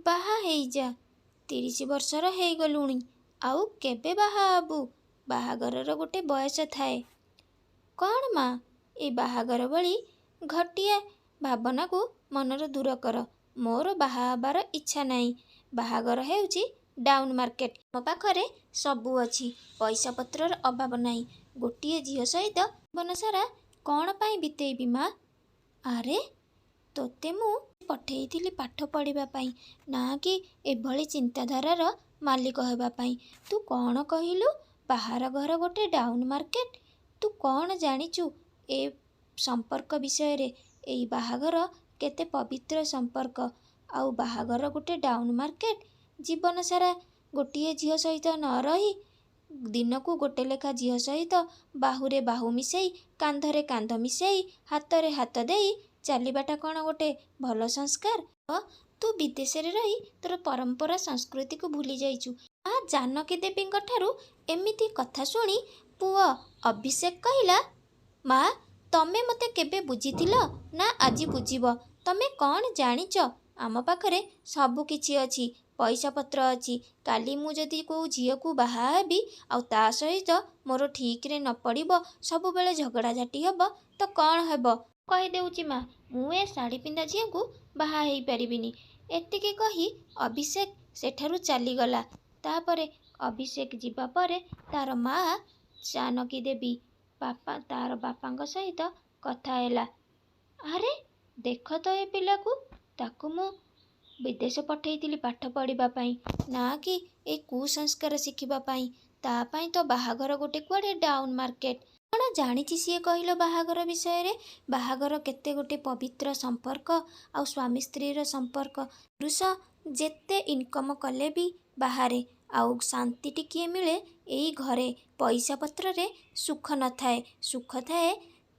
ବାହା ହେଇଯା। 30 ବର୍ଷର ହେଇଗଲୁଣି, ଆଉ କେବେ ବାହା ହବୁ? ବାହାଘରର ଗୋଟେ ବୟସ ଥାଏ। କ'ଣ ମା, ଏ ବାହାଘର ଭଳି ଘଟିଆ ଭାବନାକୁ ମନରୁ ଦୂର କର। ମୋର ବାହା ହେବାର ଇଚ୍ଛା ନାହିଁ। ବାହାଘର ହେଉଛି ଡାଉନ୍ ମାର୍କେଟ। ଆମ ପାଖରେ ସବୁ ଅଛି। ପଇସା ପତ୍ରର ଅଭାବ ନାହିଁ। ଗୋଟିଏ ଝିଅ ସହିତ ଜୀବନସାରା କ'ଣ ପାଇଁ ବିତେଇବି ମା? ଆରେ, ତୋତେ ମୁଁ ପଠେଇଥିଲି ପାଠ ପଢ଼ିବା ପାଇଁ, ନା କି ଏଭଳି ଚିନ୍ତାଧାରାର ମାଲିକ ହେବା ପାଇଁ। ତୁ କ'ଣ କହିଲୁ, ବାହାଘର ଗୋଟେ ଡାଉନ୍ ମାର୍କେଟ? ତୁ କ'ଣ ଜାଣିଛୁ ଏ ସମ୍ପର୍କ ବିଷୟରେ? ଏଇ ବାହାଘର କେତେ ପବିତ୍ର ସମ୍ପର୍କ, ଆଉ ବାହାଘର ଗୋଟେ ଡାଉନ୍ ମାର୍କେଟ? ଜୀବନସାରା ଗୋଟିଏ ଝିଅ ସହିତ ନ ରହି ଦିନକୁ ଗୋଟେ ଲେଖା ଝିଅ ସହିତ ବାହୁରେ ବାହୁ ମିଶେଇ, କାନ୍ଧରେ କାନ୍ଧ ମିଶେଇ, ହାତରେ ହାତ ଦେଇ ଚାଲିବାଟା କ'ଣ ଗୋଟେ ଭଲ ସଂସ୍କାର? ତୁ ବିଦେଶରେ ରହି ତୋର ପରମ୍ପରା ସଂସ୍କୃତିକୁ ଭୁଲି ଯାଇଛୁ। ମା ଜାନକୀ ଦେବୀଙ୍କଠାରୁ ଏମିତି କଥା ଶୁଣି ପୁଅ ଅଭିଷେକ କହିଲା, ମା, ତମେ ମୋତେ କେବେ ବୁଝିଥିଲ ନା ଆଜି ବୁଝିବ? ତମେ କ'ଣ ଜାଣିଛ? ଆମ ପାଖରେ ସବୁ କିଛି ଅଛି, ପଇସା ପତ୍ର ଅଛି। କାଲି ମୁଁ ଯଦି କୋଉ ଝିଅକୁ ବାହା ହେବି ଆଉ ତା ସହିତ ମୋର ଠିକରେ ନ ପଡ଼ିବ, ସବୁବେଳେ ଝଗଡ଼ାଝାଟି ହେବ ତ କ'ଣ ହେବ? କହିଦେଉଛି ମା, ମୁଁ ଏ ଶାଢ଼ୀ ପିନ୍ଧା ଝିଅଙ୍କୁ ବାହା ହେଇପାରିବିନି। ଏତିକି କହି ଅଭିଷେକ ସେଠାରୁ ଚାଲିଗଲା। ତାପରେ ଅଭିଷେକ ଯିବା ପରେ ତାର ମା ଜାନକୀ ଦେବୀ ବାପା ତାର ବାପାଙ୍କ ସହିତ କଥା ହେଲା। ଆରେ, ଦେଖ ତ ଏ ପିଲାକୁ। ତାକୁ ମୁଁ ବିଦେଶ ପଠେଇଥିଲି ପାଠ ପଢ଼ିବା ପାଇଁ, ନା କି ଏ କୁସଂସ୍କାର ଶିଖିବା ପାଇଁ। ତା ପାଇଁ ତ ବାହାଘର ଗୋଟେ କୁଆଡ଼େ ଡାଉନ୍ ମାର୍କେଟ। କ'ଣ ଜାଣିଛି ସିଏ କହିଲ ବାହାଘର ବିଷୟରେ? ବାହାଘର କେତେ ଗୋଟେ ପବିତ୍ର ସମ୍ପର୍କ ଆଉ ସ୍ୱାମୀ ସ୍ତ୍ରୀର ସମ୍ପର୍କ। ପୁରୁଷ ଯେତେ ଇନକମ୍ କଲେ ବି ବାହାରେ ଆଉ ଶାନ୍ତି ଟିକିଏ ମିଳେ ଏଇ ଘରେ। ପଇସା ପତ୍ରରେ ସୁଖ ନଥାଏ, ସୁଖ ଥାଏ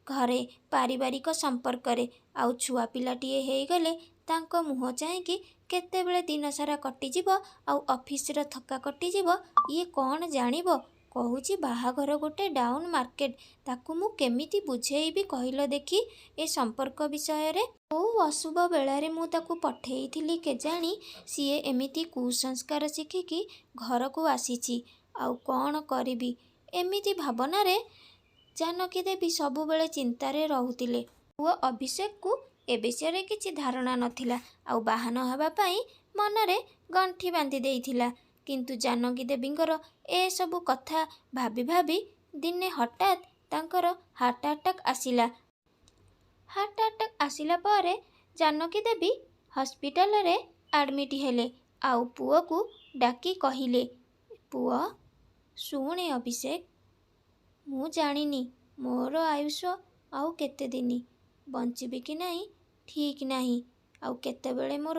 ଘରେ, ପାରିବାରିକ ସମ୍ପର୍କରେ। ଆଉ ଛୁଆ ପିଲାଟିଏ ହେଇଗଲେ ତାଙ୍କ ମୁହଁ ଚାହିଁକି କେତେବେଳେ ଦିନସାରା କଟିଯିବ ଆଉ ଅଫିସର ଥକା କଟିଯିବ, ଇଏ କ'ଣ ଜାଣିବ? କହୁଛି ବାହାଘର ଗୋଟେ ଡାଉନ୍ ମାର୍କେଟ। ତାକୁ ମୁଁ କେମିତି ବୁଝେଇବି କହିଲ ଦେଖି ଏ ସମ୍ପର୍କ ବିଷୟରେ? କୋଉ ଅଶୁଭ ବେଳାରେ ମୁଁ ତାକୁ ପଠେଇଥିଲି କେଜାଣି, ସିଏ ଏମିତି କୁସଂସ୍କାର ଶିଖିକି ଘରକୁ ଆସିଛି। ଆଉ କ'ଣ କରିବି? ଏମିତି ଭାବନାରେ ଜାନକୀ ଦେବୀ ସବୁବେଳେ ଚିନ୍ତାରେ ରହୁଥିଲେ। ପୁଅ ଅଭିଷେକକୁ ଏ ବିଷୟରେ କିଛି ଧାରଣା ନଥିଲା ଆଉ ବାହା ନ ହେବା ପାଇଁ ମନରେ ଗଣ୍ଠି ବାନ୍ଧି ଦେଇଥିଲା। କିନ୍ତୁ ଜାନକୀ ଦେବୀଙ୍କର ଏସବୁ କଥା ଭାବି ଭାବି ଦିନେ ହଠାତ୍ ତାଙ୍କର ହାର୍ଟ ଆଟାକ୍ ଆସିଲା। ହାର୍ଟ ଆଟାକ୍ ଆସିଲା ପରେ ଜାନକୀ ଦେବୀ ହସ୍ପିଟାଲରେ ଆଡ଼ମିଟ୍ ହେଲେ ଆଉ ପୁଅକୁ ଡାକି କହିଲେ, ପୁଅ, ଶୁଣେ ଅଭିଷେକ, ମୁଁ ଜାଣିନି ମୋର ଆୟୁଷ ଆଉ କେତେ ଦିନ। ବଞ୍ଚିବି କି ନାହିଁ ଠିକ୍ ନାହିଁ। ଆଉ କେତେବେଳେ ମୋର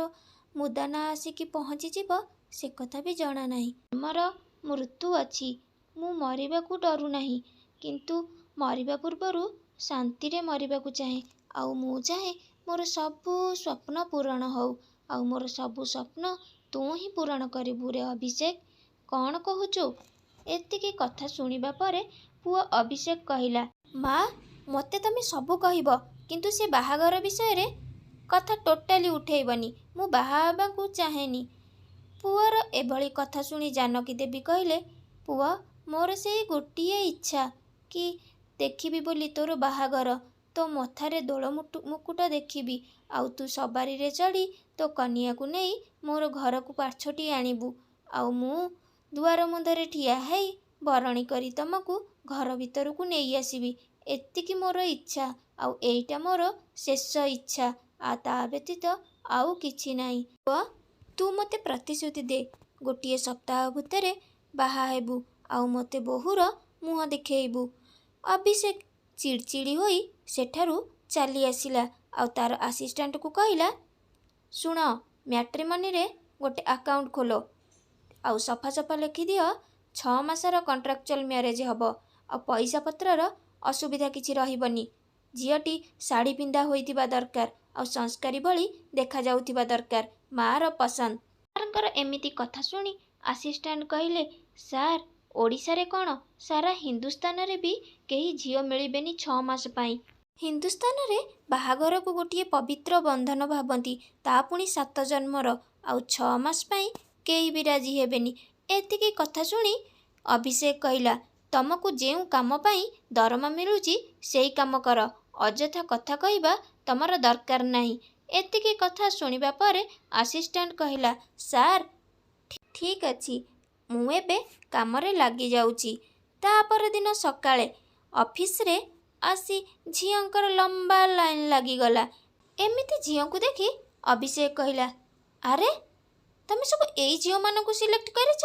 ମୁଦାନା ଆସିକି ପହଞ୍ଚିଯିବ, ସେ କଥା ବି ଜଣା ନାହିଁ। ଜନ୍ମର ମୃତ୍ୟୁ ଅଛି। ମୁଁ ମରିବାକୁ ଡରୁନାହିଁ, କିନ୍ତୁ ମରିବା ପୂର୍ବରୁ ଶାନ୍ତିରେ ମରିବାକୁ ଚାହେଁ। ଆଉ ମୁଁ ଚାହେଁ ମୋର ସବୁ ସ୍ୱପ୍ନ ପୂରଣ ହଉ। ଆଉ ମୋର ସବୁ ସ୍ୱପ୍ନ ତୁ ହିଁ ପୂରଣ କରିବୁ ରେ ଅଭିଷେକ। କ'ଣ କହୁଛୁ? ଏତିକି କଥା ଶୁଣିବା ପରେ ପୁଅ ଅଭିଷେକ କହିଲା, ମା, ମୋତେ ତମେ ସବୁ କହିବ, କିନ୍ତୁ ସେ ବାହାଘର ବିଷୟରେ କଥା ଟୋଟାଲି ଉଠେଇବନି। ମୁଁ ବାହା ହେବାକୁ ଚାହେଁନି। ପୁଅର ଏଭଳି କଥା ଶୁଣି ଜାନକୀ ଦେବୀ କହିଲେ, ପୁଅ, ମୋର ସେଇ ଗୋଟିଏ ଇଚ୍ଛା କି ଦେଖିବି ବୋଲି ତୋର ବାହାଘର, ତୋ ମଥାରେ ଦୋଳ ମୁକୁଟ ଦେଖିବି ଆଉ ତୁ ସବାରିରେ ଚଢ଼ି ତୋ କନିଆକୁ ନେଇ ମୋର ଘରକୁ ପାଛୋଟି ଆଣିବୁ ଆଉ ମୁଁ ଦୁଆର ମୁଣ୍ଡରେ ଠିଆ ହେଇ ବରଣୀ କରି ତମକୁ ଘର ଭିତରକୁ ନେଇ ଆସିବି। ଏତିକି ମୋର ଇଚ୍ଛା ଆଉ ଏଇଟା ମୋର ଶେଷ ଇଚ୍ଛା। ଆଉ ତା ବ୍ୟତୀତ ଆଉ କିଛି ନାହିଁ। ପୁଅ, ତୁ ମୋତେ ପ୍ରତିଶ୍ରୁତି ଦେ, ଗୋଟିଏ ସପ୍ତାହ ଭିତରେ ବାହା ହେବୁ ଆଉ ମୋତେ ବୋହୂର ମୁହଁ ଦେଖେଇବୁ। ଅଭିଷେକ ଚିଡ଼ିଚିଡ଼ି ହୋଇ ସେଠାରୁ ଚାଲି ଆସିଲା ଆଉ ତାର ଆସିଷ୍ଟାଣ୍ଟକୁ କହିଲା, ଶୁଣ, ମ୍ୟାଟ୍ରିମନିରେ ଗୋଟେ ଆକାଉଣ୍ଟ ଖୋଲ ଆଉ ସଫା ସଫା ଲେଖିଦିଅ, 6 ମାସର କଣ୍ଟ୍ରାକ୍ଚୁଆଲ ମ୍ୟାରେଜ ହେବ ଆଉ ପଇସା ପତ୍ରର ଅସୁବିଧା କିଛି ରହିବନି। ଝିଅଟି ଶାଢ଼ୀ ପିନ୍ଧା ହୋଇଥିବା ଦରକାର ଆଉ ସଂସ୍କାରୀ ଭଳି ଦେଖାଯାଉଥିବା ଦରକାର। ମାଆର ପସନ୍ଦ। ସାର୍ଙ୍କର ଏମିତି କଥା ଶୁଣି ଆସିଷ୍ଟାଣ୍ଟ କହିଲେ, ସାର୍, ଓଡ଼ିଶାରେ କ'ଣ, ସାରା ହିନ୍ଦୁସ୍ତାନରେ ବି କେହି ଝିଅ ମିଳିବେନି 6 ମାସ ପାଇଁ। ହିନ୍ଦୁସ୍ଥାନରେ ବାହାଘରକୁ ଗୋଟିଏ ପବିତ୍ର ବନ୍ଧନ ଭାବନ୍ତି, ତା' ପୁଣି ସାତ ଜନ୍ମର। ଆଉ 6 ମାସ ପାଇଁ କେହି ବି ରାଜି ହେବେନି। ଏତିକି କଥା ଶୁଣି ଅଭିଷେକ କହିଲା, ତମକୁ ଯେଉଁ କାମ ପାଇଁ ଦରମା ମିଳୁଛି, ସେଇ କାମ କର। ଅଯଥା କଥା କହିବା ତମର ଦରକାର ନାହିଁ। ଏତିକି କଥା ଶୁଣିବା ପରେ ଆସିଷ୍ଟାଣ୍ଟ କହିଲା, ସାର୍, ଠିକ୍ ଅଛି, ମୁଁ ଏବେ କାମରେ ଲାଗିଯାଉଛି। ତା' ପରଦିନ ସକାଳେ ଅଫିସରେ ଆସି ଝିଅଙ୍କର ଲମ୍ବା ଲାଇନ୍ ଲାଗିଗଲା। ଏମିତି ଝିଅଙ୍କୁ ଦେଖି ଅଭିଷେକ କହିଲା, ଆରେ, ତମେ ସବୁ ଏଇ ଝିଅମାନଙ୍କୁ ସିଲେକ୍ଟ କରିଛ?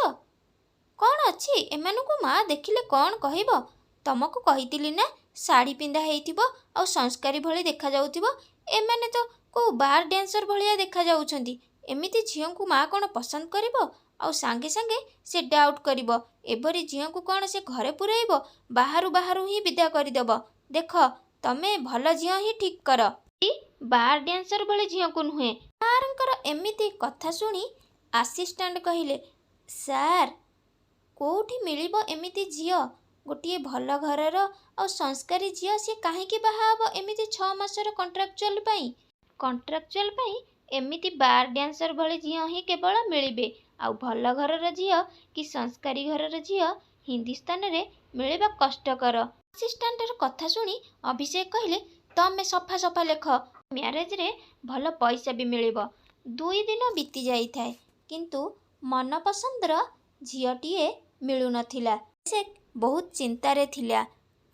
କ'ଣ ଅଛି ଏମାନଙ୍କୁ? ମା' ଦେଖିଲେ କ'ଣ କହିବ? ତମକୁ କହିଥିଲି ନା, ଶାଢ଼ୀ ପିନ୍ଧା ହେଇଥିବ ଆଉ ସଂସ୍କାରୀ ଭଳି ଦେଖାଯାଉଥିବ। ଏମାନେ ତ କୋଉ ବାର୍ ଡ୍ୟାନ୍ସର ଭଳିଆ ଦେଖାଯାଉଛନ୍ତି। ଏମିତି ଝିଅଙ୍କୁ ମା' କ'ଣ ପସନ୍ଦ କରିବ? ଆଉ ସାଙ୍ଗେ ସାଙ୍ଗେ ସେ ଡାଉଟ୍ କରିବ। ଏଭଳି ଝିଅଙ୍କୁ କ'ଣ ସେ ଘରେ ପୁରେଇବ? ବାହାରୁ ବାହାରୁ ହିଁ ବିଦା କରିଦେବ। ଦେଖ, ତମେ ଭଲ ଝିଅ ହିଁ ଠିକ୍ କର। ବାର୍ ଡ୍ୟାନ୍ସର ଭଳି ଝିଅଙ୍କୁ ନୁହେଁ। ସାର୍ଙ୍କର ଏମିତି କଥା ଶୁଣି ଆସିଷ୍ଟାଣ୍ଟ କହିଲେ, ସାର୍, କୋଉଠି ମିଳିବ ଏମିତି ଝିଅ? ଗୋଟିଏ ଭଲ ଘରର ଆଉ ସଂସ୍କାରୀ ଝିଅ, ସିଏ କାହିଁକି ବାହା ହେବ ଏମିତି 6 ମାସର କଣ୍ଟ୍ରାକ୍ଚୁଆଲ୍ ପାଇଁ? କଣ୍ଟ୍ରାକ୍ଚୁଆଲ୍ ପାଇଁ ଏମିତି ବାର୍ ଡ୍ୟାନ୍ସର ଭଳି ଝିଅ ହିଁ କେବଳ ମିଳିବେ। ଆଉ ଭଲ ଘରର ଝିଅ କି ସଂସ୍କାରୀ ଘରର ଝିଅ ହିନ୍ଦୁସ୍ଥାନରେ ମିଳିବା କଷ୍ଟକର। ଆସିଷ୍ଟାଣ୍ଟର କଥା ଶୁଣି ଅଭିଷେକ କହିଲେ, ତମେ ସଫା ସଫା ଲେଖ, ମ୍ୟାରେଜରେ ଭଲ ପଇସା ବି ମିଳିବ। 2 ଦିନ ବିତି ଯାଇଥାଏ, କିନ୍ତୁ ମନପସନ୍ଦର ଝିଅଟିଏ ମିଳୁନଥିଲା। ଅଭିଷେକ ବହୁତ ଚିନ୍ତାରେ ଥିଲା।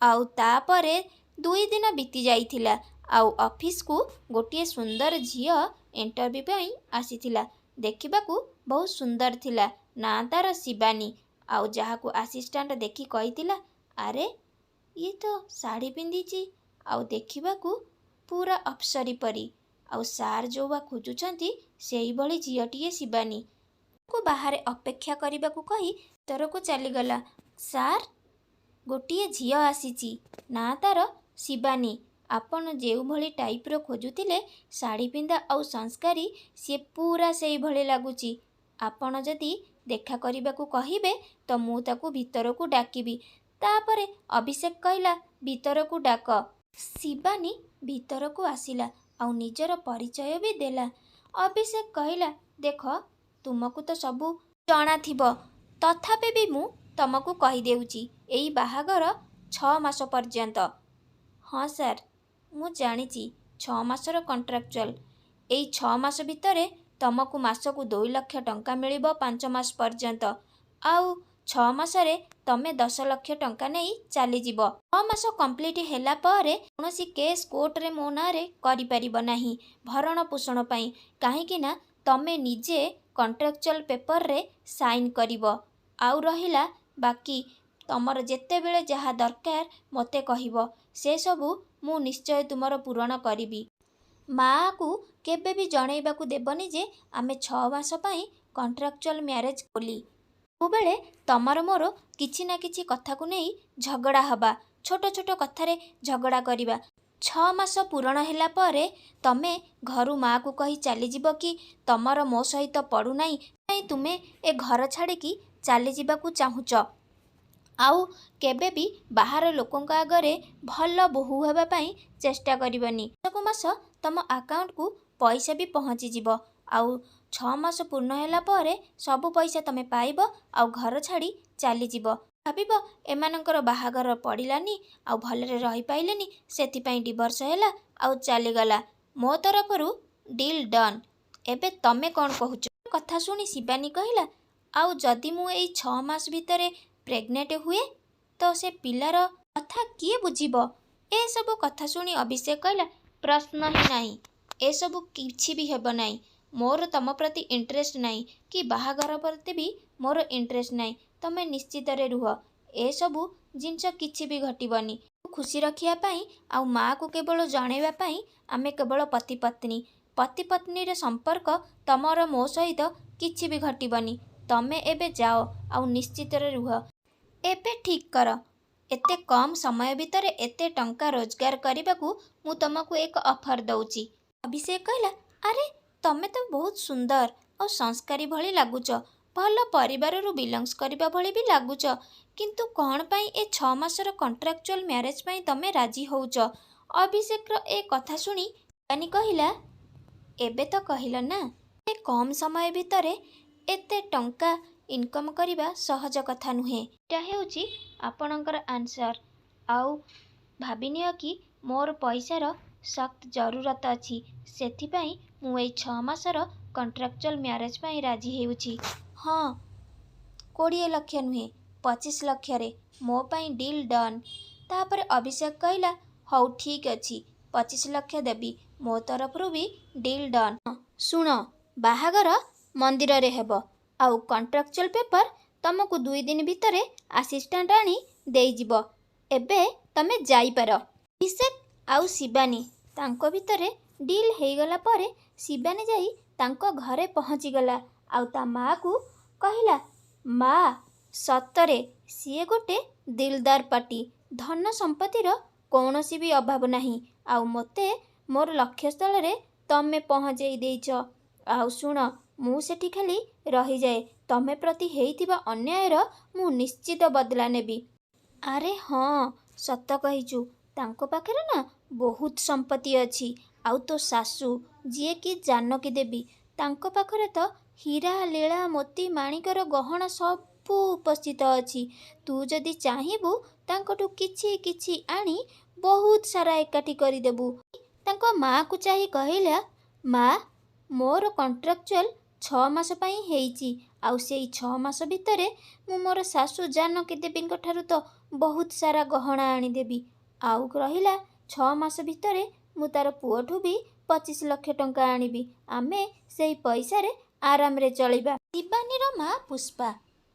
ଆଉ ତା'ପରେ 2 ଦିନ ବିତି ଯାଇଥିଲା ଆଉ ଅଫିସକୁ ଗୋଟିଏ ସୁନ୍ଦର ଝିଅ ଇଣ୍ଟରଭ୍ୟୁ ପାଇଁ ଆସିଥିଲା। ଦେଖିବାକୁ ବହୁତ ସୁନ୍ଦର ଥିଲା। ନାଁ ତା'ର ଶିବାନୀ। ଆଉ ଯାହାକୁ ଆସିଷ୍ଟାଣ୍ଟ ଦେଖି କହିଥିଲା, ଆରେ, ଇଏ ତ ଶାଢ଼ୀ ପିନ୍ଧିଛି ଆଉ ଦେଖିବାକୁ ପୁରା ଅପ୍ସରୀ ପରି। ଆଉ ସାର୍ ଯୋଉଆ ଖୋଜୁଛନ୍ତି, ସେଇଭଳି ଝିଅଟିଏ ଶିବାନୀ। ତାକୁ ବାହାରେ ଅପେକ୍ଷା କରିବାକୁ କହି ଭିତରକୁ ଚାଲିଗଲା। ସାର୍, ଗୋଟିଏ ଝିଅ ଆସିଛି। ନାଁ ତା'ର ଶିବାନୀ। ଆପଣ ଯେଉଁଭଳି ଟାଇପ୍ର ଖୋଜୁଥିଲେ, ଶାଢ଼ୀ ପିନ୍ଧା ଆଉ ସଂସ୍କାରୀ, ସିଏ ପୁରା ସେଇଭଳି ଲାଗୁଛି। ଆପଣ ଯଦି ଦେଖା କରିବାକୁ କହିବେ ତ ମୁଁ ତାକୁ ଭିତରକୁ ଡାକିବି। ତା'ପରେ ଅଭିଷେକ କହିଲା, ଭିତରକୁ ଡାକ। ଶିବାନୀ ଭିତରକୁ ଆସିଲା ଆଉ ନିଜର ପରିଚୟ ବି ଦେଲା। ଅଭିଷେକ କହିଲା, ଦେଖ, ତୁମକୁ ତ ସବୁ ଜଣାଥିବ, ତଥାପି ବି ମୁଁ ତମକୁ କହିଦେଉଛି, ଏଇ ବାହାଘର 6 ମାସ ପର୍ଯ୍ୟନ୍ତ। ହଁ ସାର୍, ମୁଁ ଜାଣିଛି, 6 ମାସର କଣ୍ଟ୍ରାକ୍ଚୁଆଲ୍। ଏଇ 6 ମାସ ଭିତରେ ତମକୁ ମାସକୁ 2 ଲକ୍ଷ ଟଙ୍କା ମିଳିବ 5 ମାସ ପର୍ଯ୍ୟନ୍ତ। ଆଉ 6 ମାସରେ ତମେ 10 ଲକ୍ଷ ଟଙ୍କା ନେଇ ଚାଲିଯିବ। 6 ମାସ କମ୍ପ୍ଲିଟ୍ ହେଲା ପରେ କୌଣସି କେସ୍ କୋର୍ଟରେ ମୋ ନାଁରେ କରିପାରିବ ନାହିଁ ଭରଣ ପୋଷଣ ପାଇଁ, କାହିଁକି ନା ତମେ ନିଜେ କଣ୍ଟ୍ରାକ୍ଚୁଆଲ୍ ପେପରରେ ସାଇନ୍ କରିବ। ଆଉ ରହିଲା ବାକି, ତମର ଯେତେବେଳେ ଯାହା ଦରକାର ମୋତେ କହିବ, ସେସବୁ ମୁଁ ନିଶ୍ଚୟ ତୁମର ପୂରଣ କରିବି। ମାଆକୁ କେବେ ବି ଜଣେଇବାକୁ ଦେବନି ଯେ ଆମେ 6 ମାସ ପାଇଁ କଣ୍ଟ୍ରାକ୍ଚୁଆଲ୍ ମ୍ୟାରେଜ୍ ବୋଲି। ସବୁବେଳେ ତମର ମୋର କିଛି ନା କିଛି କଥାକୁ ନେଇ ଝଗଡ଼ା ହବା। ଛୋଟ ଛୋଟ କଥାରେ ଝଗଡ଼ା କରିବା। 6 ମାସ ପୂରଣ ହେଲା ପରେ ତମେ ଘରୁ ମାଆକୁ କହି ଚାଲିଯିବ କି ତମର ମୋ ସହିତ ପଡ଼ୁନାହିଁ, ସେଥିପାଇଁ ତୁମେ ଏ ଘର ଛାଡ଼ିକି ଚାଲିଯିବାକୁ ଚାହୁଁଛ। ଆଉ କେବେ ବି ବାହାର ଲୋକଙ୍କ ଆଗରେ ଭଲ ବୋହୂ ହେବା ପାଇଁ ଚେଷ୍ଟା କରିବନି। ମାସକୁ ମାସ ତମ ଆକାଉଣ୍ଟକୁ ପଇସା ବି ପହଞ୍ଚିଯିବ। ଆଉ 6 ମାସ ପୂର୍ଣ୍ଣ ହେଲା ପରେ ସବୁ ପଇସା ତମେ ପାଇବ ଆଉ ଘର ଛାଡ଼ି ଚାଲିଯିବ। ଭାବିବ ଏମାନଙ୍କର ବାହାଘର ପଡ଼ିଲାନି ଆଉ ଭଲରେ ରହିପାଇଲେନି, ସେଥିପାଇଁ ଡିଭୋର୍ସ ହେଲା ଆଉ ଚାଲିଗଲା। ମୋ ତରଫରୁ ଡିଲ୍ ଡନ୍। ଏବେ ତମେ କ'ଣ କହୁଛ? କଥା ଶୁଣି ଶିବାନୀ କହିଲା, ଆଉ ଯଦି ମୁଁ ଏଇ 6 ମାସ ଭିତରେ ପ୍ରେଗନେଣ୍ଟ ହୁଏ ତ ସେ ପିଲାର କଥା କିଏ ବୁଝିବ? ଏସବୁ କଥା ଶୁଣି ଅଭିଷେକ କହିଲା, ପ୍ରଶ୍ନ ହିଁ ନାହିଁ। ଏସବୁ କିଛି ବି ହେବ ନାହିଁ। ମୋର ତମ ପ୍ରତି ଇଣ୍ଟରେଷ୍ଟ ନାହିଁ କି ବାହାଘର ପ୍ରତି ବି ମୋର ଇଣ୍ଟରେଷ୍ଟ ନାହିଁ। ତମେ ନିଶ୍ଚିନ୍ତରେ ରୁହ। ଏସବୁ ଜିନିଷ କିଛି ବି ଘଟିବନି। ଖୁସି ରଖିବା ପାଇଁ ଆଉ ମାଆକୁ କେବଳ ଜଣେଇବା ପାଇଁ ଆମେ କେବଳ ପତି ପତ୍ନୀ। ପତି ପତ୍ନୀର ସମ୍ପର୍କ ତମର ମୋ ସହିତ କିଛି ବି ଘଟିବନି। ତମେ ଏବେ ଯାଅ ଆଉ ନିଶ୍ଚିନ୍ତରେ ରୁହ। ଏବେ ଠିକ୍ କର, ଏତେ କମ୍ ସମୟ ଭିତରେ ଏତେ ଟଙ୍କା ରୋଜଗାର କରିବାକୁ ମୁଁ ତମକୁ ଏକ ଅଫର୍ ଦଉଛି। ଅଭିଷେକ କହିଲା, ଆରେ, ତମେ ତ ବହୁତ ସୁନ୍ଦର ଆଉ ସଂସ୍କାରୀ ଭଳି ଲାଗୁଛ। ଭଲ ପରିବାରରୁ ବିଲଙ୍ଗସ୍ କରିବା ଭଳି ବି ଲାଗୁଛ। କିନ୍ତୁ କ'ଣ ପାଇଁ ଏ 6 ମାସର କଣ୍ଟ୍ରାକ୍ଚୁଆଲ୍ ମ୍ୟାରେଜ୍ ପାଇଁ ତମେ ରାଜି ହଉଛ? ଅଭିଷେକର ଏ କଥା ଶୁଣି ଶିବାନୀ କହିଲା, ଏବେ ତ କହିଲ ନା, ଏତେ କମ୍ ସମୟ ଭିତରେ ଏତେ ଟଙ୍କା ଇନକମ୍ କରିବା ସହଜ କଥା ନୁହେଁ। ଏଇଟା ହେଉଛି ଆପଣଙ୍କର ଆନ୍ସର୍। ଆଉ ଭାବିନିଅ କି ମୋର ପଇସାର ସଖ୍ତ ଜରୁରତ ଅଛି, ସେଥିପାଇଁ ମୁଁ ଏଇ 6 ମାସର କଣ୍ଟ୍ରାକ୍ଚୁଆଲ୍ ମ୍ୟାରେଜ୍ ପାଇଁ ରାଜି ହେଉଛି। ହଁ, 20 ଲକ୍ଷ ନୁହେଁ, 25 ଲକ୍ଷରେ ମୋ ପାଇଁ ଡିଲ୍ ଡନ୍। ତା'ପରେ ଅଭିଷେକ କହିଲା, ହଉ ଠିକ୍ ଅଛି, 25 ଲକ୍ଷ ଦେବି। ମୋ ତରଫରୁ ବି ଡିଲ୍ ଡନ୍। ଶୁଣ, ବାହାଘର ମନ୍ଦିରରେ ହେବ। ଆଉ କଣ୍ଟ୍ରାକ୍ଚୁଆଲ୍ ପେପର୍ ତମକୁ 2 ଦିନ ଭିତରେ ଆସିଷ୍ଟାଣ୍ଟ ଆଣି ଦେଇଯିବ। ଏବେ ତମେ ଯାଇପାର। ଅଭିଷେକ ଆଉ ଶିବାନୀ ତାଙ୍କ ଭିତରେ ଡିଲ୍ ହେଇଗଲା ପରେ ଶିବାନୀ ଯାଇ ତାଙ୍କ ଘରେ ପହଞ୍ଚିଗଲା ଆଉ ତା ମାଆକୁ କହିଲା, ମା, ସତରେ ସିଏ ଗୋଟେ ଦିଲଦାର ପାର୍ଟି। ଧନ ସମ୍ପତ୍ତିର କୌଣସି ବି ଅଭାବ ନାହିଁ। ଆଉ ମୋତେ ମୋର ଲକ୍ଷ୍ୟସ୍ଥଳରେ ତମେ ପହଞ୍ଚେଇ ଦେଇଛ। ଆଉ ଶୁଣ, ମୁଁ ସେଠି ଖାଲି ରହିଯାଏ, ତମେ ପ୍ରତି ହେଇଥିବା ଅନ୍ୟାୟର ମୁଁ ନିଶ୍ଚିତ ବଦଲା ନେବି। ଆରେ ହଁ, ସତ କହିଛୁ, ତାଙ୍କ ପାଖରେ ନା ବହୁତ ସମ୍ପତ୍ତି ଅଛି। ଆଉ ତୋ ଶାଶୁ, ଯିଏକି ଜାନକୀ ଦେବୀ, ତାଙ୍କ ପାଖରେ ତ ହୀରା ଲୀଳା ମୋତି ମାଣିକର ଗହଣା ସବୁ ଉପସ୍ଥିତ ଅଛି। ତୁ ଯଦି ଚାହିଁବୁ, ତାଙ୍କଠୁ କିଛି କିଛି ଆଣି ବହୁତ ସାରା ଏକାଠି କରିଦେବୁ। ତାଙ୍କ ମାଆକୁ ଚାହିଁ କହିଲା, ମା, ମୋର କଣ୍ଟ୍ରାକ୍ଚୁଆଲ୍ 6 ମାସ ପାଇଁ ହେଇଛି। ଆଉ ସେଇ 6 ମାସ ଭିତରେ ମୁଁ ମୋର ଶାଶୁ ଜାନକୀ ଦେବୀଙ୍କ ଠାରୁ ତ ବହୁତ ସାରା ଗହଣା ଆଣିଦେବି। ଆଉ ରହିଲା, 6 ମାସ ଭିତରେ ମୁଁ ତା'ର ପୁଅଠୁ ବି 25 ଲକ୍ଷ ଟଙ୍କା ଆଣିବି। ଆମେ ସେଇ ପଇସାରେ ଆରାମରେ ଚଳିବା। ଶିବାନୀର ମା ପୁଷ୍ପା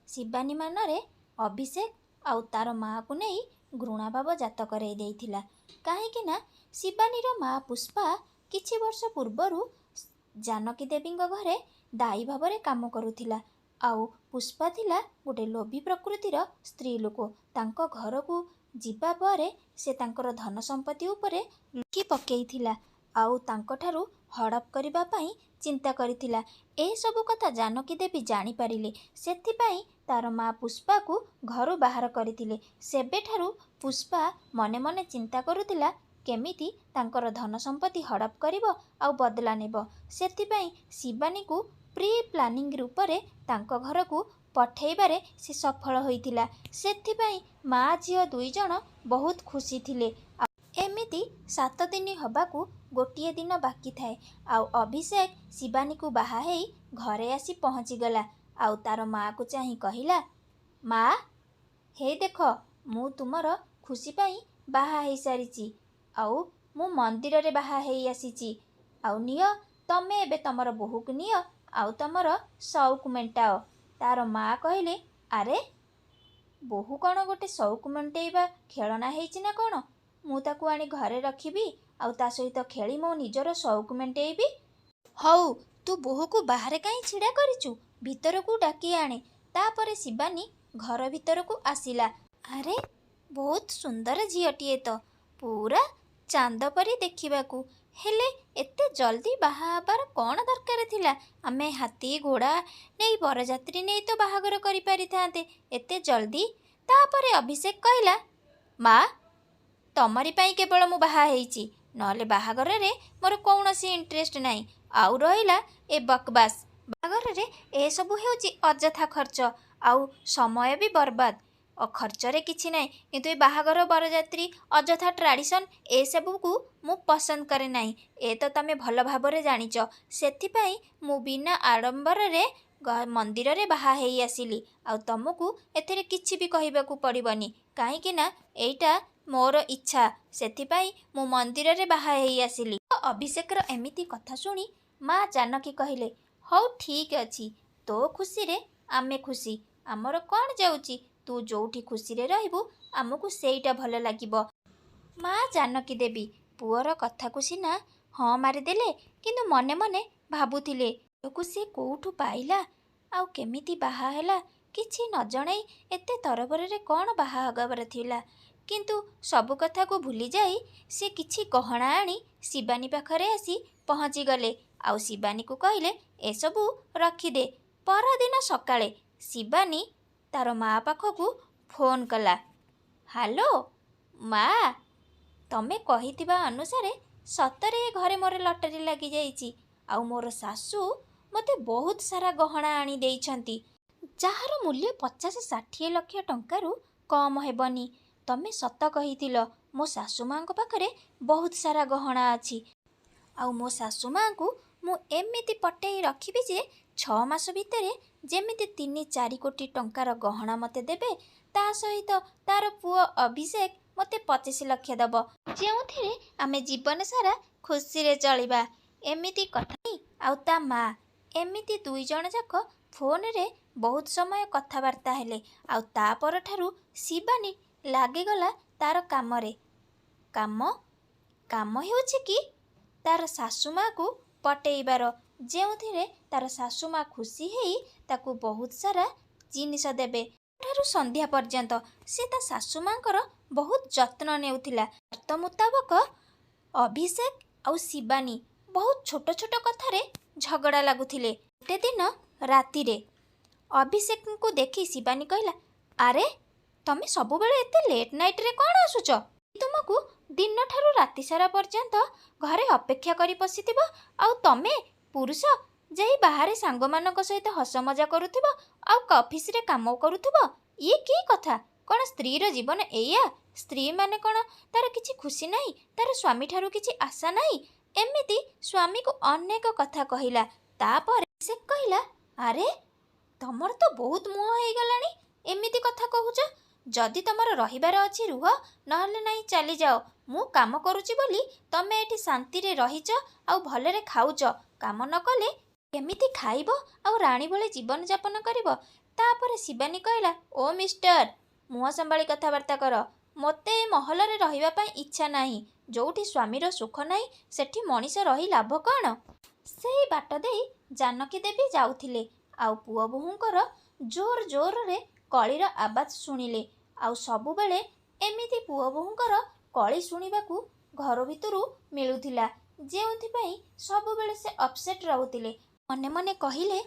ଶିବାନୀ ମନରେ ଅଭିଷେକ ଆଉ ତା'ର ମାଆକୁ ନେଇ ଘୃଣାଭାବ ଜାତ କରେଇ ଦେଇଥିଲା। କାହିଁକି ନା ଶିବାନୀର ମା ପୁଷ୍ପା କିଛି ବର୍ଷ ପୂର୍ବରୁ ଜାନକୀ ଦେବୀଙ୍କ ଘରେ ଦାଇ ଭାବରେ କାମ କରୁଥିଲା। ଆଉ ପୁଷ୍ପା ଥିଲା ଗୋଟେ ଲୋଭୀ ପ୍ରକୃତିର ସ୍ତ୍ରୀ ଲୋକ। ତାଙ୍କ ଘରକୁ ଯିବା ପରେ ସେ ତାଙ୍କର ଧନ ସମ୍ପତ୍ତି ଉପରେ ଲୋଭି ପକେଇଥିଲା ଆଉ ତାଙ୍କଠାରୁ ହଡ଼ପ କରିବା ପାଇଁ ଚିନ୍ତା କରିଥିଲା। ଏସବୁ କଥା ଜାନକୀ ଦେବୀ ଜାଣିପାରିଲେ। ସେଥିପାଇଁ ତା'ର ମା ପୁଷ୍ପାକୁ ଘରୁ ବାହାର କରିଥିଲେ। ସେବେଠାରୁ ପୁଷ୍ପା ମନେ ମନେ ଚିନ୍ତା କରୁଥିଲା, କେମିତି ତାଙ୍କର ଧନ ସମ୍ପତ୍ତି ହଡ଼ପ କରିବ ଆଉ ବଦଲା ନେବ। ସେଥିପାଇଁ ଶିବାନୀକୁ ପ୍ରି ପ୍ଲାନିଂ ରୂପରେ ତାଙ୍କ ଘରକୁ ପଠେଇବାରେ ସେ ସଫଳ ହୋଇଥିଲା। ସେଥିପାଇଁ ମା ଝିଅ 2 ଜଣ ବହୁତ ଖୁସି ଥିଲେ। ଏମିତି 7 ଦିନ ହବାକୁ ଗୋଟିଏ ଦିନ ବାକି ଥାଏ ଆଉ ଅଭିଷେକ ଶିବାନୀକୁ ବାହା ହେଇ ଘରେ ଆସି ପହଞ୍ଚିଗଲା। ଆଉ ତା'ର ମାଆକୁ ଚାହିଁ କହିଲା, ମା, ହେଇ ଦେଖ, ମୁଁ ତୁମର ଖୁସି ପାଇଁ ବାହା ହେଇସାରିଛି। ଆଉ ମୁଁ ମନ୍ଦିରରେ ବାହା ହେଇ ଆସିଛି। ଆଉ ନିଅ, ତମେ ଏବେ ତମର ବୋହୂକୁ ନିଅ ଆଉ ତମର ସଉକ ମେଣ୍ଟାଅ। ତା'ର ମା କହିଲେ, ଆରେ, ବୋହୂ କ'ଣ ଗୋଟେ ସଉକ ମେଣ୍ଟେଇବା ଖେଳନା ହେଇଛି ନା କ'ଣ? ମୁଁ ତାକୁ ଆଣି ଘରେ ରଖିବି ଆଉ ତା ସହିତ ଖେଳି ମୋ ନିଜର ସଉକ ମେଣ୍ଟେଇବି? ହଉ, ତୁ ବୋହୂକୁ ବାହାରେ କାହିଁ ଛିଡ଼ା କରିଛୁ? ଭିତରକୁ ଡାକି ଆଣେ। ତା'ପରେ ଶିବାନୀ ଘର ଭିତରକୁ ଆସିଲା। ଆରେ, ବହୁତ ସୁନ୍ଦର ଝିଅଟିଏ ତ, ପୁରା ଚାନ୍ଦ ପରି ଦେଖିବାକୁ। ହେଲେ ଏତେ ଜଲ୍ଦି ବାହା ହେବାର କ'ଣ ଦରକାର ଥିଲା? ଆମେ ହାତୀ ଘୋଡ଼ା ନେଇ ବରଯାତ୍ରୀ ନେଇ ତ ବାହାଘର କରିପାରିଥାନ୍ତେ। ଏତେ ଜଲ୍ଦି? ତା'ପରେ ଅଭିଷେକ କହିଲା, ମା, ତମରି ପାଇଁ କେବଳ ମୁଁ ବାହା ହେଇଛି, ନହେଲେ ବାହାଘରରେ ମୋର କୌଣସି ଇଣ୍ଟରେଷ୍ଟ ନାହିଁ। ଆଉ ରହିଲା ଏ ବକବାସ, ବାହାଘରରେ ଏସବୁ ହେଉଛି ଅଯଥା ଖର୍ଚ୍ଚ ଆଉ ସମୟ ବି ବର୍ବାଦ। ଖର୍ଚ୍ଚରେ କିଛି ନାହିଁ, କିନ୍ତୁ ଏ ବାହାଘର, ବରଯାତ୍ରୀ, ଅଯଥା ଟ୍ରାଡ଼ିସନ୍, ଏସବୁକୁ ମୁଁ ପସନ୍ଦ କରେ ନାହିଁ। ଏ ତ ତମେ ଭଲ ଭାବରେ ଜାଣିଛ। ସେଥିପାଇଁ ମୁଁ ବିନା ଆଡ଼ମ୍ବରରେ ମନ୍ଦିରରେ ବାହା ହେଇ ଆସିଲି। ଆଉ ତମକୁ ଏଥିରେ କିଛି ବି କହିବାକୁ ପଡ଼ିବନି, କାହିଁକି ନା ଏଇଟା ମୋର ଇଚ୍ଛା। ସେଥିପାଇଁ ମୁଁ ମନ୍ଦିରରେ ବାହା ହେଇ ଆସିଲି। ଅଭିଷେକର ଏମିତି କଥା ଶୁଣି ମା ଜାନକୀ କହିଲେ, ହଉ ଠିକ୍ ଅଛି, ତୋ ଖୁସିରେ ଆମେ ଖୁସି। ଆମର କ'ଣ ଯାଉଛି? ତୁ ଯୋଉଠି ଖୁସିରେ ରହିବୁ, ଆମକୁ ସେଇଟା ଭଲ ଲାଗିବ। ମା ଜାନକୀ ଦେବୀ ପୁଅର କଥାକୁ ସିନା ହଁ ମାରିଦେଲେ, କିନ୍ତୁ ମନେ ମନେ ଭାବୁଥିଲେ, ଝିଅକୁ ସେ କୋଉଠୁ ପାଇଲା ଆଉ କେମିତି ବାହା ହେଲା? କିଛି ନ ଜଣେଇ ଏତେ ତରବରରେ କ'ଣ ବାହା ହେବାର ଥିଲା? କିନ୍ତୁ ସବୁ କଥାକୁ ଭୁଲିଯାଇ ସେ କିଛି ଗହଣା ଆଣି ଶିବାନୀ ପାଖରେ ଆସି ପହଞ୍ଚିଗଲେ ଆଉ ଶିବାନୀକୁ କହିଲେ, ଏସବୁ ରଖିଦେ। ପରଦିନ ସକାଳେ ଶିବାନୀ ତା'ର ମା ପାଖକୁ ଫୋନ୍ କଲା। ହାଲୋ ମା। ତମେ କହିଥିବା ଅନୁସାରେ ସତରେ ଏ ଘରେ ମୋର ଲଟେରୀ ଲାଗିଯାଇଛି ଆଉ ମୋର ଶାଶୁ ମୋତେ ବହୁତ ସାରା ଗହଣା ଆଣି ଦେଇଛନ୍ତି, ଯାହାର ମୂଲ୍ୟ 50-60 ଲକ୍ଷ ଟଙ୍କାରୁ କମ୍ ହେବନି। ତମେ ସତ କହିଥିଲ, ମୋ ଶାଶୁ ମାଆଙ୍କ ପାଖରେ ବହୁତ ସାରା ଗହଣା ଅଛି। ଆଉ ମୋ ଶାଶୁ ମାଆଙ୍କୁ ମୁଁ ଏମିତି ପଟେଇ ରଖିବି ଯେ 6 ମାସ ଭିତରେ ଯେମିତି 3-4 କୋଟି ଟଙ୍କାର ଗହଣା ମୋତେ ଦେବେ। ତା ସହିତ ତାର ପୁଅ ଅଭିଷେକ ମୋତେ 25 ଲକ୍ଷ ଦେବ, ଯେଉଁଥିରେ ଆମେ ଜୀବନ ସାରା ଖୁସିରେ ଚଳିବା। ଏମିତି କଥା ଆଉ ତା ମା ଏମିତି ଦୁଇ ଜଣ ଯାକ ଫୋନରେ ବହୁତ ସମୟ କଥାବାର୍ତ୍ତା ହେଲେ। ଆଉ ତା ପରଠାରୁ ଶିବାନୀ ଲାଗିଗଲା ତାର କାମରେ। କାମ କାମ ହେଉଛି କି ତାର ଶାଶୁ ମାଆକୁ ପଟେଇବାର, ଯେଉଁଥିରେ ତାର ଶାଶୁ ମା ଖୁସି ହେଇ ତାକୁ ବହୁତ ସାରା ଜିନିଷ ଦେବେ। ଠାରୁ ସନ୍ଧ୍ୟା ପର୍ଯ୍ୟନ୍ତ ସେ ତା ଶାଶୁ ମାଆଙ୍କର ବହୁତ ଯତ୍ନ ନେଉଥିଲା। ସର୍ତ୍ତ ମୁତାବକ ଅଭିଷେକ ଆଉ ଶିବାନୀ ବହୁତ ଛୋଟ ଛୋଟ କଥାରେ ଝଗଡ଼ା ଲାଗୁଥିଲେ। ଗୋଟେ ଦିନ ରାତିରେ ଅଭିଷେକଙ୍କୁ ଦେଖି ଶିବାନୀ କହିଲା, ଆରେ ତମେ ସବୁବେଳେ ଏତେ ଲେଟ୍ ନାଇଟ୍ରେ କ'ଣ ଆସୁଛ? ତୁମକୁ ଦିନଠାରୁ ରାତି ସାରା ପର୍ଯ୍ୟନ୍ତ ଘରେ ଅପେକ୍ଷା କରି ବସିଥିବ, ଆଉ ତମେ ପୁରୁଷ ଯାଇ ବାହାରେ ସାଙ୍ଗମାନଙ୍କ ସହିତ ହସମଜା କରୁଥିବ ଆଉ ଅଫିସରେ କାମ କରୁଥିବ। ଇଏ କି କଥା? କ'ଣ ସ୍ତ୍ରୀର ଜୀବନ ଏଇଆ? ସ୍ତ୍ରୀ ମାନେ କ'ଣ ତାର କିଛି ଖୁସି ନାହିଁ? ତାର ସ୍ୱାମୀଠାରୁ କିଛି ଆଶା ନାହିଁ? ଏମିତି ସ୍ୱାମୀକୁ ଅନେକ କଥା କହିଲା। ତାପରେ ସେ କହିଲା, ଆରେ ତମର ତ ବହୁତ ମୁହଁ ହେଇଗଲାଣି, ଏମିତି କଥା କହୁଛ। ଯଦି ତମର ରହିବାର ଅଛି ରୁହ, ନହେଲେ ନାହିଁ ଚାଲିଯାଅ। ମୁଁ କାମ କରୁଛି ବୋଲି ତମେ ଏଠି ଶାନ୍ତିରେ ରହିଛ ଆଉ ଭଲରେ ଖାଉଛ। କାମ ନ କଲେ କେମିତି ଖାଇବ ଆଉ ରାଣୀ ଭଳି ଜୀବନଯାପନ କରିବ? ତାପରେ ଶିବାନୀ କହିଲା, ଓ ମିଷ୍ଟର, ମୁହଁ ସମ୍ଭାଳି କଥାବାର୍ତ୍ତା କର। ମୋତେ ଏ ମହଲରେ ରହିବା ପାଇଁ ଇଚ୍ଛା ନାହିଁ। ଯୋଉଠି ସ୍ୱାମୀର ସୁଖ ନାହିଁ, ସେଠି ମଣିଷ ରହି ଲାଭ କ'ଣ? ସେଇ ବାଟ ଦେଇ ଜାନକୀ ଦେବୀ ଯାଉଥିଲେ ଆଉ ପୁଅ ବୋହୂଙ୍କର ଜୋର ଜୋରରେ କଳିର ଆବାଜ ଶୁଣିଲେ। ଆଉ ସବୁବେଳେ ଏମିତି ପୁଅ ବୋହୂଙ୍କର କଳି ଶୁଣିବାକୁ ଘର ଭିତରୁ ମିଳୁଥିଲା, ଯେଉଁଥିପାଇଁ ସବୁବେଳେ ସେ ଅପସେଟ୍ ରହୁଥିଲେ। ମନେ ମନେ କହିଲେ,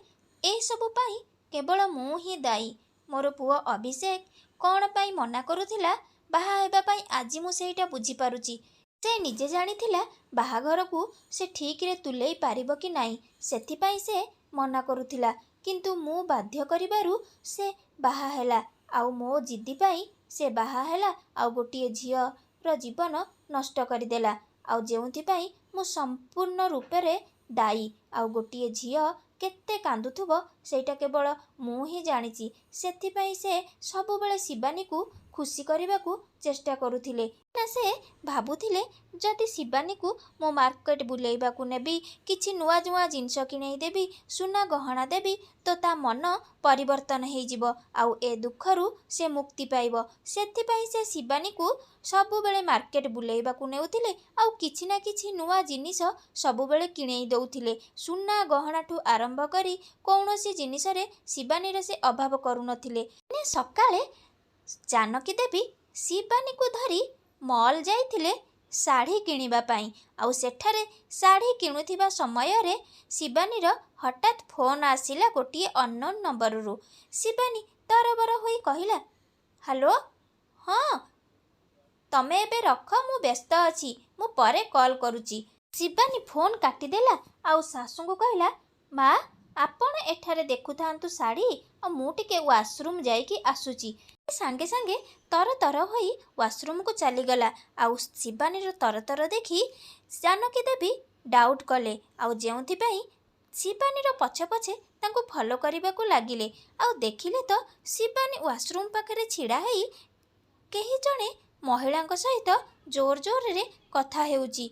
ଏସବୁ ପାଇଁ କେବଳ ମୁଁ ହିଁ ଦାୟୀ। ମୋର ପୁଅ ଅଭିଷେକ କ'ଣ ପାଇଁ ମନା କରୁଥିଲା ବାହା ହେବା ପାଇଁ, ଆଜି ମୁଁ ସେଇଟା ବୁଝିପାରୁଛି। ସେ ନିଜେ ଜାଣିଥିଲା ବାହାଘରକୁ ସେ ଠିକରେ ତୁଲେଇ ପାରିବ କି ନାହିଁ, ସେଥିପାଇଁ ସେ ମନା କରୁଥିଲା। କିନ୍ତୁ ମୁଁ ବାଧ୍ୟ କରିବାରୁ ସେ ବାହା ହେଲା ଆଉ ମୋ ଜିଦି ପାଇଁ ସେ ବାହା ହେଲା ଆଉ ଗୋଟିଏ ଝିଅର ଜୀବନ ନଷ୍ଟ କରିଦେଲା, ଆଉ ଯେଉଁଥିପାଇଁ ମୁଁ ସମ୍ପୂର୍ଣ୍ଣ ରୂପରେ ଦାୟୀ। ଆଉ ଗୋଟିଏ ଝିଅ କେତେ କାନ୍ଦୁଥିବ ସେଇଟା କେବଳ ମୁଁ ହିଁ ଜାଣିଛି। ସେଥିପାଇଁ ସେ ସବୁବେଳେ ଶିବାନୀକୁ ଖୁସି କରିବାକୁ ଚେଷ୍ଟା କରୁଥିଲେ ନା। ସେ ଭାବୁଥିଲେ, ଯଦି ଶିବାନୀକୁ ମୁଁ ମାର୍କେଟ ବୁଲେଇବାକୁ ନେବି, କିଛି ନୂଆ ନୂଆ ଜିନିଷ କିଣେଇ ଦେବି, ସୁନା ଗହଣା ଦେବି, ତ ତା ମନ ପରିବର୍ତ୍ତନ ହେଇଯିବ ଆଉ ଏ ଦୁଃଖରୁ ସେ ମୁକ୍ତି ପାଇବ। ସେଥିପାଇଁ ସେ ଶିବାନୀକୁ ସବୁବେଳେ ମାର୍କେଟ ବୁଲେଇବାକୁ ନେଉଥିଲେ ଆଉ କିଛି ନା କିଛି ନୂଆ ଜିନିଷ ସବୁବେଳେ କିଣେଇ ଦେଉଥିଲେ। ସୁନା ଗହଣାଠୁ ଆରମ୍ଭ କରି କୌଣସି ଜିନିଷରେ ଶିବାନୀର ସେ ଅଭାବ କରୁନଥିଲେ। ସକାଳେ ଜାନକୀ ଦେବୀ ଶିବାନୀକୁ ଧରି ମଲ୍ ଯାଇଥିଲେ ଶାଢ଼ୀ କିଣିବା ପାଇଁ, ଆଉ ସେଠାରେ ଶାଢ଼ୀ କିଣୁଥିବା ସମୟରେ ଶିବାନୀର ହଠାତ୍ ଫୋନ୍ ଆସିଲା ଗୋଟିଏ ଅନନୋନ୍ ନମ୍ବରରୁ। ଶିବାନୀ ତରବର ହୋଇ କହିଲା, ହ୍ୟାଲୋ, ହଁ ତମେ ଏବେ ରଖ, ମୁଁ ବ୍ୟସ୍ତ ଅଛି, ମୁଁ ପରେ କଲ୍ କରୁଛି। ଶିବାନୀ ଫୋନ୍ କାଟିଦେଲା ଆଉ ଶାଶୁଙ୍କୁ କହିଲା, ମା ଆପଣ ଏଠାରେ ଦେଖୁଥାନ୍ତୁ ଶାଢ଼ୀ, ଆଉ ମୁଁ ଟିକେ ୱାସରୁମ୍ ଯାଇକି ଆସୁଛି। ସାଙ୍ଗେ ସାଙ୍ଗେ ତରତର ହୋଇ ୱାସରୁମ୍କୁ ଚାଲିଗଲା। ଆଉ ଶିବାନୀର ତରତର ଦେଖି ଜାନକୀ ଦେବୀ ଡାଉଟ୍ କଲେ, ଆଉ ଯେଉଁଥିପାଇଁ ଶିବାନୀର ପଛେ ପଛେ ତାଙ୍କୁ ଫଲୋ କରିବାକୁ ଲାଗିଲେ। ଆଉ ଦେଖିଲେ ତ ଶିବାନୀ ୱାସରୁମ୍ ପାଖରେ ଛିଡ଼ା ହେଇ କେହି ଜଣେ ମହିଳାଙ୍କ ସହିତ ଜୋର ଜୋରରେ କଥା ହେଉଛି।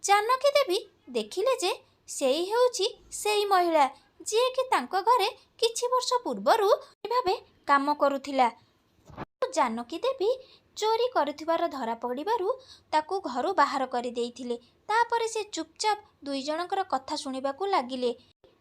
ଜାନକୀ ଦେବୀ ଦେଖିଲେ ଯେ ସେଇ ହେଉଛି ସେଇ ମହିଳା, ଯିଏକି ତାଙ୍କ ଘରେ କିଛି ବର୍ଷ ପୂର୍ବରୁ ଭାବେ କାମ କରୁଥିଲା। ଜାନକୀ ଦେବୀ ଚୋରି କରୁଥିବାର ଧରା ପଡ଼ିବାରୁ ତାକୁ ଘରୁ ବାହାର କରିଦେଇଥିଲେ। ତାପରେ ସେ ଚୁପଚାପ ଦୁଇ ଜଣଙ୍କର କଥା ଶୁଣିବାକୁ ଲାଗିଲେ।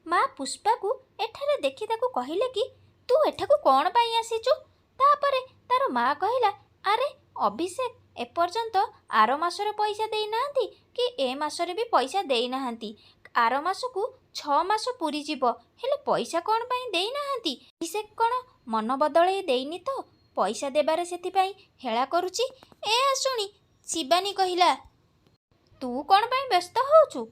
ମା ପୁଷ୍ପାକୁ ଏଠାରେ ଦେଖି ତାକୁ କହିଲେ କି ତୁ ଏଠାକୁ କ'ଣ ପାଇଁ ଆସିଛୁ? ତାପରେ ତାର ମା କହିଲା, ଆରେ ଅଭିଷେକ ଏପର୍ଯ୍ୟନ୍ତ ଆର ମାସର ପଇସା ଦେଇନାହାନ୍ତି କି ଏ ମାସରେ ବି ପଇସା ଦେଇନାହାନ୍ତି। ଆର ମାସକୁ 6 ମାସ ପୁରିଯିବ, ହେଲେ ପଇସା କ'ଣ ପାଇଁ ଦେଇନାହାନ୍ତି? ଅଭିଷେକ କ'ଣ ମନ ବଦଳେଇ ଦେଇନି ତ ପଇସା ଦେବାରେ, ସେଥିପାଇଁ ହେଳା କରୁଛି? ଏହା ଶୁଣି ଶିବାନୀ କହିଲା, ତୁ କ'ଣ ପାଇଁ ବ୍ୟସ୍ତ ହେଉଛୁ?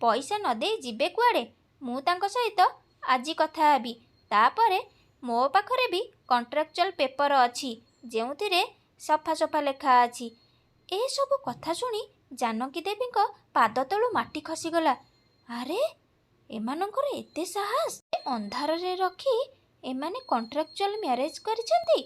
ପଇସା ନ ଦେଇ ଯିବେ କୁଆଡ଼େ? ମୁଁ ତାଙ୍କ ସହିତ ଆଜି କଥା ହେବି। ତା'ପରେ ମୋ ପାଖରେ ବି କଣ୍ଟ୍ରାକ୍ଚୁଆଲ୍ ପେପର୍ ଅଛି, ଯେଉଁଥିରେ ସଫା ସଫା ଲେଖା ଅଛି। ଏସବୁ କଥା ଶୁଣି ଜାନକୀ ଦେବୀଙ୍କ ପାଦ ତଳୁ ମାଟି ଖସିଗଲା। ଆରେ, ଏମାନଙ୍କର ଏତେ ସାହସ! ଅନ୍ଧାରରେ ରଖି ଏମାନେ କଣ୍ଟ୍ରାକ୍ଚୁଆଲ୍ ମ୍ୟାରେଜ୍ କରିଛନ୍ତି।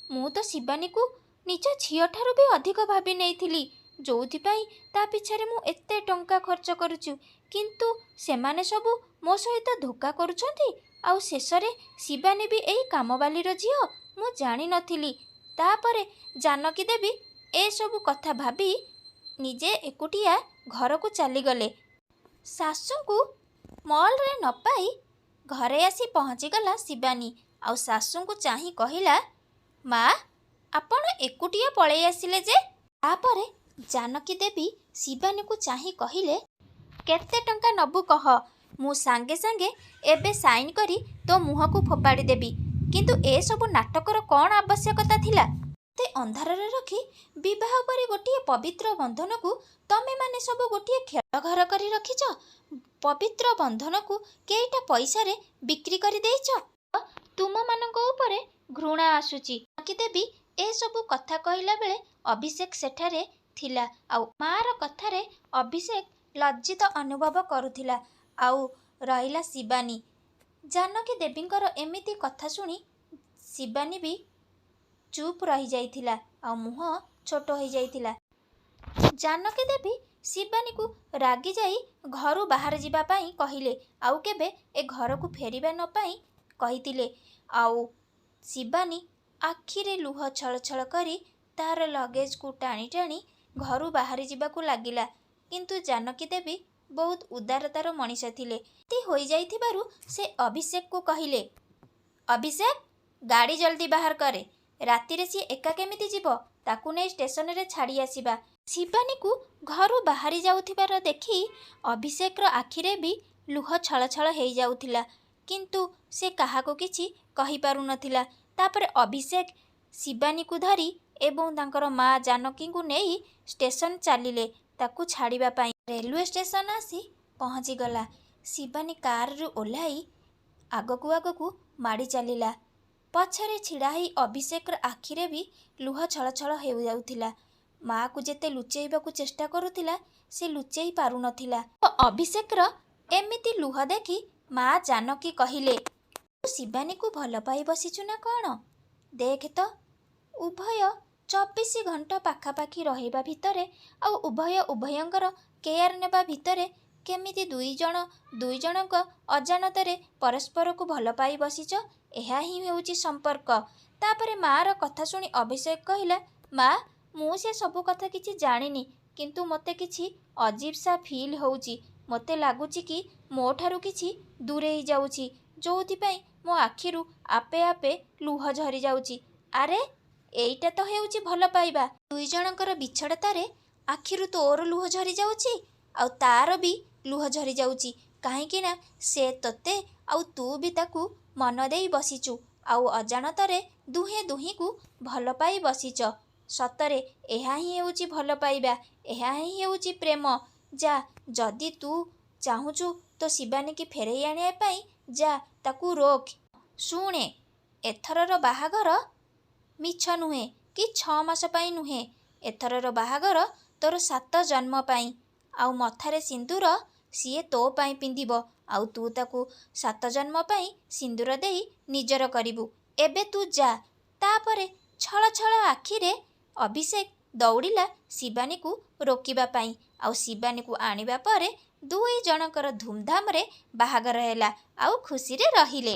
ମୁଁ ତ ଶିବାନୀକୁ ନିଜ ଝିଅଠାରୁ ବି ଅଧିକ ଭାବି ନେଇଥିଲି, ଯୋଉଥିପାଇଁ ତା' ପିଛାରେ ମୁଁ ଏତେ ଟଙ୍କା ଖର୍ଚ୍ଚ କରୁଛି। କିନ୍ତୁ ସେମାନେ ସବୁ ମୋ ସହିତ ଧୋକା କରୁଛନ୍ତି। ଆଉ ଶେଷରେ ଶିବାନୀ ବି ଏଇ କାମବାଲିର ଝିଅ, ମୁଁ ଜାଣି ନଥିଲି। ତା'ପରେ ଜାନକୀ ଦେବୀ ଏସବୁ କଥା ଭାବି ନିଜେ ଏକୁଟିଆ ଘରକୁ ଚାଲିଗଲେ। ଶାଶୁଙ୍କୁ ମଲ୍‌ରେ ନ ପାଇ ଘରେ ଆସି ପହଞ୍ଚିଗଲା ଶିବାନୀ। ଆଉ ଶାଶୁଙ୍କୁ ଚାହିଁ କହିଲା, ମା', ଆପଣ ଏକୁଟିଆ ପଳେଇ ଆସିଲେ ଯେ? ତା'ପରେ ଜାନକୀ ଦେବୀ ଶିବାନୀକୁ ଚାହିଁ କହିଲେ, କେତେ ଟଙ୍କା ନେବୁ କହ, ମୁଁ ସାଙ୍ଗେ ସାଙ୍ଗେ ଏବେ ସାଇନ୍ କରି ତୋ ମୁହଁକୁ ଫୋପାଡ଼ି ଦେବି। କିନ୍ତୁ ଏସବୁ ନାଟକର କ'ଣ ଆବଶ୍ୟକତା ଥିଲା? ମୋତେ ଅନ୍ଧାରରେ ରଖି ବିବାହ ପରି ଗୋଟିଏ ପବିତ୍ର ବନ୍ଧନକୁ ତମେମାନେ ସବୁ ଗୋଟିଏ ଖେଳଘର କରି ରଖିଛ। ପବିତ୍ର ବନ୍ଧନକୁ କେଇଟା ପଇସାରେ ବିକ୍ରି କରି ଦେଇଛ। ତୁମମାନଙ୍କ ଉପରେ ଘୃଣା ଆସୁଛି। ଜାନକୀ ଦେବୀ ଏସବୁ କଥା କହିଲା ବେଳେ ଅଭିଷେକ ସେଠାରେ ଥିଲା। ଆଉ ମା'ର କଥାରେ ଅଭିଷେକ ଲଜ୍ଜିତ ଅନୁଭବ କରୁଥିଲା। ଆଉ ରହିଲା ଶିବାନୀ। ଜାନକୀ ଦେବୀଙ୍କର ଏମିତି କଥା ଶୁଣି ଶିବାନୀ ବି ଚୁପ୍ ରହିଯାଇଥିଲା, ଆଉ ମୁହଁ ଛୋଟ ହୋଇଯାଇଥିଲା। ଜାନକୀ ଦେବୀ ଶିବାନୀକୁ ରାଗିଯାଇ ଘରୁ ବାହାରି ଯିବା ପାଇଁ କହିଲେ, ଆଉ କେବେ ଏ ଘରକୁ ଫେରିବା ନ ପାଇଁ କହିଥିଲେ। ଆଉ ଶିବାନୀ ଆଖିରେ ଲୁହ ଛଳଛଳ କରି ତା'ର ଲଗେଜକୁ ଟାଣି ଟାଣି ଘରୁ ବାହାରି ଯିବାକୁ ଲାଗିଲା। କିନ୍ତୁ ଜାନକୀ ଦେବୀ ବହୁତ ଉଦାରତାର ମଣିଷ ଥିଲେ। ରାତି ହୋଇଯାଇଥିବାରୁ ସେ ଅଭିଷେକକୁ କହିଲେ, ଅଭିଷେକ, ଗାଡ଼ି ଜଲଦି ବାହାର କରେ। ରାତିରେ ସିଏ ଏକା କେମିତି ଯିବ? ତାକୁ ନେଇ ଷ୍ଟେସନରେ ଛାଡ଼ି ଆସିବା। ଶିବାନୀକୁ ଘରୁ ବାହାରି ଯାଉଥିବାର ଦେଖି ଅଭିଷେକର ଆଖିରେ ବି ଲୁହ ଛଳଛଳ ହେଇଯାଉଥିଲା। କିନ୍ତୁ ସେ କାହାକୁ କିଛି କହିପାରୁନଥିଲା। ତା'ପରେ ଅଭିଷେକ ଶିବାନୀକୁ ଧରି ଏବଂ ତାଙ୍କର ମା ଜାନକୀଙ୍କୁ ନେଇ ଷ୍ଟେସନ ଚାଲିଲେ ତାକୁ ଛାଡ଼ିବା ପାଇଁ। ରେଲୱେ ଷ୍ଟେସନ ଆସି ପହଞ୍ଚିଗଲା। ଶିବାନୀ କାରରୁ ଓହ୍ଲାଇ ଆଗକୁ ଆଗକୁ ମାଡ଼ି ଚାଲିଲା। ପଛରେ ଛିଡ଼ା ହେଇ ଅଭିଷେକର ଆଖିରେ ବି ଲୁହ ଛଳଛଳ ହୋଇଯାଉଥିଲା। ମା'କୁ ଯେତେ ଲୁଚେଇବାକୁ ଚେଷ୍ଟା କରୁଥିଲା, ସେ ଲୁଚେଇ ପାରୁନଥିଲା। ଅଭିଷେକର ଏମିତି ଲୁହ ଦେଖି ମା ଜାନକୀ କହିଲେ, ତୁ ଶିବାନୀକୁ ଭଲ ପାଇ ବସିଛୁ ନା କ'ଣ? ଦେଖ ତ, ଉଭୟ 24 ଘଣ୍ଟା ପାଖାପାଖି ରହିବା ଭିତରେ ଆଉ ଉଭୟ ଉଭୟଙ୍କର କେୟାର ନେବା ଭିତରେ କେମିତି ଦୁଇ ଜଣ ଦୁଇ ଜଣଙ୍କ ଅଜାଣତରେ ପରସ୍ପରକୁ ଭଲ ପାଇ ବସିଛ। ଏହା ହିଁ ହେଉଛି ସମ୍ପର୍କ। ତା'ପରେ ମା'ର କଥା ଶୁଣି ଅଭିଷେକ କହିଲା, ମା', ମୁଁ ସେ ସବୁ କଥା କିଛି ଜାଣିନି, କିନ୍ତୁ ମୋତେ କିଛି ଅଜୀବ ସା ଫିଲ୍ ହେଉଛି। ମୋତେ ଲାଗୁଛି କି ମୋ ଠାରୁ କିଛି ଦୂରେଇ ଯାଉଛି, ଯୋଉଥିପାଇଁ ମୋ ଆଖିରୁ ଆପେ ଆପେ ଲୁହ ଝରିଯାଉଛି। ଆରେ, ଏଇଟା ତ ହେଉଛି ଭଲ ପାଇବା। ଦୁଇ ଜଣଙ୍କର ବିଚ୍ଛେଦତାରେ ଆଖିରୁ ତୋର ଲୁହ ଝରିଯାଉଛି, ଆଉ ତା'ର ବି ଲୁହ ଝରିଯାଉଛି। କାହିଁକି ନା ସେ ତୋତେ ଆଉ ତୁ ବି ତାକୁ ମନ ଦେଇ ବସିଛୁ, ଆଉ ଅଜାଣତରେ ଦୁହେଁ ଦୁହିଁଙ୍କୁ ଭଲ ପାଇ ବସିଛ। ସତରେ ଏହା ହିଁ ହେଉଛି ଭଲ ପାଇବା, ଏହା ହିଁ ହେଉଛି ପ୍ରେମ। ଯା, ଯଦି ତୁ ଚାହୁଁଛୁ ତୋ ଶିବାନୀକି ଫେରେଇ ଆଣିବା ପାଇଁ, ଯା ତାକୁ ରୋକ୍। ଶୁଣେ, ଏଥରର ବାହାଘର ମିଛ ନୁହେଁ କି 6 ମାସ ପାଇଁ ନୁହେଁ। ଏଥରର ବାହାଘର ତୋର 7 ଜନ୍ମ ପାଇଁ। ଆଉ ମଥାରେ ସିନ୍ଦୁର ସିଏ ତୋ ପାଇଁ ପିନ୍ଧିବ, ଆଉ ତୁ ତାକୁ 7 ଜନ୍ମ ପାଇଁ ସିନ୍ଦୁର ଦେଇ ନିଜର କରିବୁ। ଏବେ ତୁ ଯା। ତା'ପରେ ଛଳଛଳ ଆଖିରେ ଅଭିଷେକ ଦୌଡ଼ିଲା ଶିବାନୀକୁ ରୋକିବା ପାଇଁ। ଆଉ ଶିବାନୀକୁ ଆଣିବା ପରେ ଦୁଇ ଜଣଙ୍କର ଧୁମଧାମରେ ବାହାଘର ହେଲା, ଆଉ ଖୁସିରେ ରହିଲେ।